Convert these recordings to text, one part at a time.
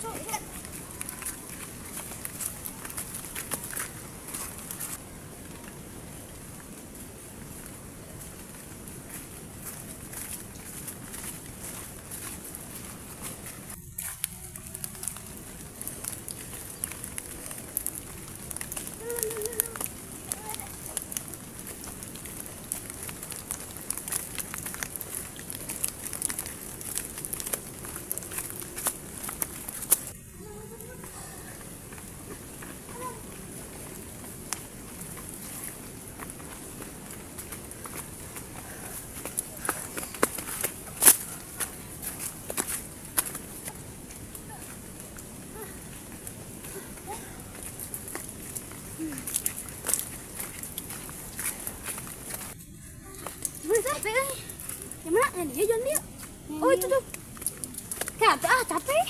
Sok. Capek kan? Yang mana? Yang dia jalan dia. Oh itu tuh. Capek ah, capek.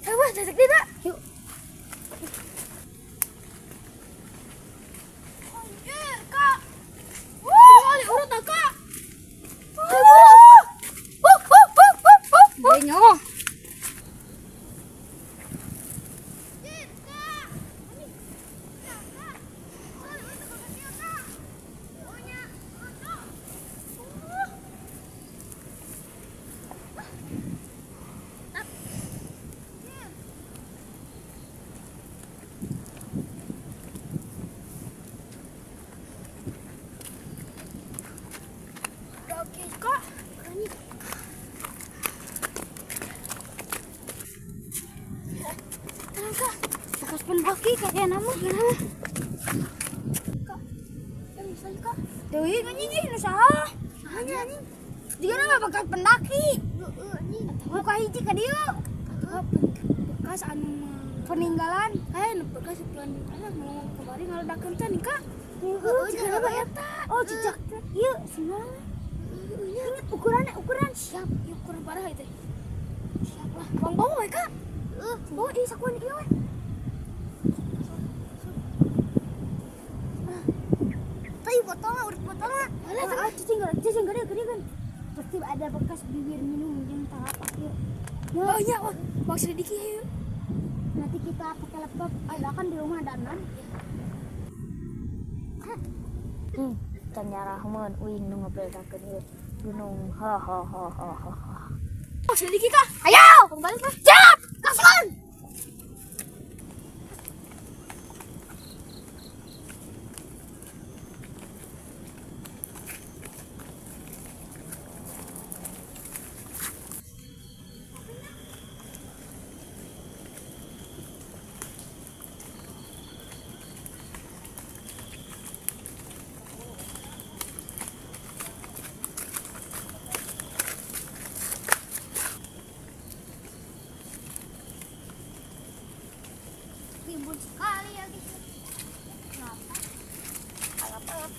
Awas, dasar dia tak. Yuk. Anjir, Kak. Wah, urut tak, Kak? Benyo. Bekas pendaki kayak nama gimana? Kak, misalnya kak, Dewi kan ini usaha, usahanya anjing. Dia nama bekas pendaki. Buka hiji ka dieu. Bekas anu peninggalan, bekas anu kemarin ngaledakeun teh nih kak. Heeh, eta. Oh, jejak. Ieu senang. Ingat ukurannya, ukuran siap. Ieu ukuran parah itu. Siap lah. Bang bawa we kak. Bawa ieu sakuan ieu we. Tapi botolnya, urut botolnya. Alah, cicing gede gede kan. Pasti ada bekas bibir minum yang tak apa yuk. Oh iya, wah, bang selidiki yuk. Nanti kita pakai laptop. Ada kan di rumah ada 6. Can nyarahmeun uing nu ngabeldakeun ieu gunung. Ha ha ha ha ha. Oh, selidiki kak. Ayo, kembali kak. Siap, gaskan. Rimbun sekali ya guys. Kenapa? Alap-alap.